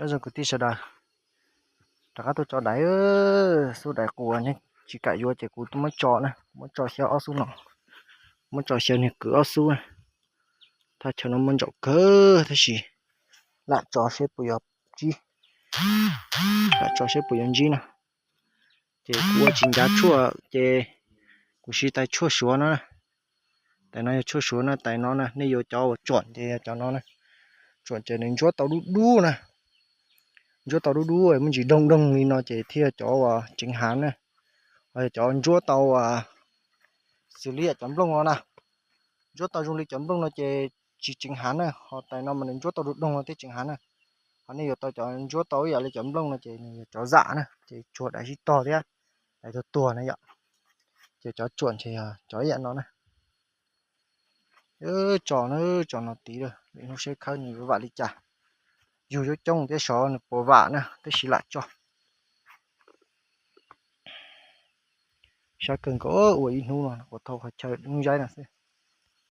Nyob zoo kwv tij sawv daws, rov qab tuaj tso daiv, xub daiv quas ne, tsis kam yuav ces kuv muab tso na, kuv muab tso xyaw ob xub no, muab tso xyaw niag kwv ob xub na. Thaj chaw no muaj ntsaum kawg tab sis lam tso seb puas yuav ntsib, lam tso seb puas yuav ntsib na. Ces kuv ua tsis ncav tshuaj ces kuv siv tais tshuaj suav no. Tais no yog tshuaj suav na, tais no na nej yuav cov uas tsuam ces yog cov no na. Tsuam ces nws ntsuab tau dub dub na, ntsuab tau dub dub muaj ntsis doog doog li no ces thiaj yog cov uas tseev hav na. Ho yog cov ntsuab tau xws li cov nplooj no na, ntsuab tau zoo li cov nplooj no ces tsis tseev hav na. Ho tais no mas nws ntsuab tau doog doog no thiaj tseev hav na. Ho nej yuav tau cov ntsuab tau ib yam li cov nplooj no ces nws yog cov zam na, ces tsuag daiv sib tog thiab, daiv tuag tuag na yom. Ces cov tsuam ces yog cov ib yam no na. Tso na, tso no tid lawm, lwm hnub seb khawb nws yuav vam li cas. Yug yuav coob thiab sov nws puas vam na, tab sis lam tso. Sab kawg nkaus ua ib hnub no ua thauj qhov chaw hnub zaib no xwb.